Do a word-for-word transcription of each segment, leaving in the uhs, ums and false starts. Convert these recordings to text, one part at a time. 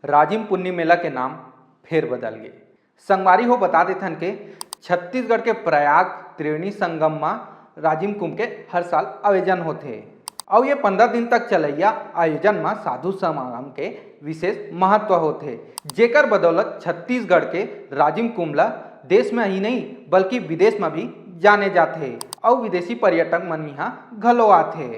राजिम पुन्नी मेला के नाम फेर बदल गे। संगवारी हो, बता देथन के छत्तीसगढ़ के प्रयाग त्रिवेणी संगम म राजिम कुंभ के हर साल आयोजन होथे। अउ ये पंद्रह दिन तक चलैया आयोजन म साधु समागम के विशेष महत्व होथे, जेकर बदौलत छत्तीसगढ़ के राजिम कुंभ ल देश में ही नहीं बल्कि विदेश में भी जाने जाथे। अउ विदेशी पर्यटक मन इहाँ घलो आथे।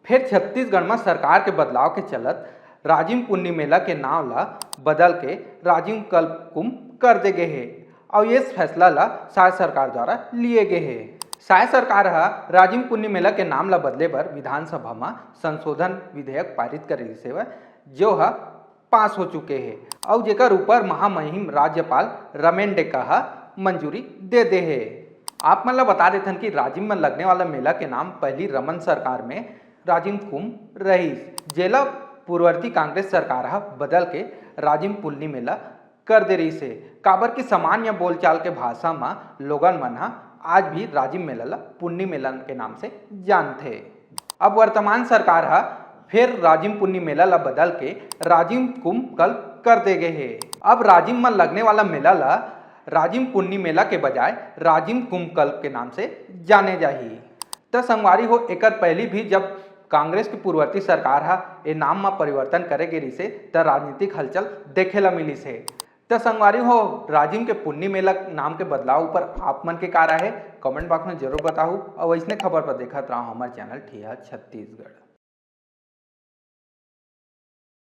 फेर छत्तीसगढ़ म सरकार के बदलाव के चलत राजिम पुन्नी मेला के नाव ल बदल के राजिम कल्प कुंभ कर दे गे हे। अउ ये फैसला ल साय सरकार द्वारा लिए गे हे। साय सरकार ह राजिम पुन्नी मेला के नाम ल बदले बर विधानसभा म संशोधन विधेयक पारित करे रिहिस हवय, जो ह पास हो चुके हे, अउ जेकर ऊपर महामहिम राज्यपाल रमेन डेका ह मंजूरी दे दे हे। आप मन ल बता देथन कि राजिम म लगने वाला मेला के नाम पहली रमन सरकार में राजिम कुंभ रहिस, जेला पूर्ववर्ती कांग्रेस सरकार ह बदल के राजिम पुन्नी मेला कर दे रहिस हे, काबर कि सामान्य बोलचाल के भाषा म लोगन मन ह आज भी राजिम मेला ल पुन्नी मेला के नाम से जानथे। अब वर्तमान सरकार ह फेर राजिम पुन्नी मेला ल बदल के राजिम कुंभ कल्प कर दे गे हे। अब राजिम म लगने वाला मेला ल राजिम पुन्नी मेला के बजाय राजिम कुंभ कल्प के नाम से जाने जाही। त संगवारी हो, एकर पहली भी जब कांग्रेस के पूर्ववर्ती सरकार ह ए नाम म परिवर्तन करे गे रिहिसे, त राजनीतिक हलचल देखे ल मिलिस हे। त संगवारी हो, राजिम के पुन्नी मेला नाम के बदलाव ऊपर आप मन के का राय हे, कमेंट बॉक्स में जरूर बताहू। अउ अइसने खबर पर देखत रहू हमर चैनल ठिया छत्तीसगढ़।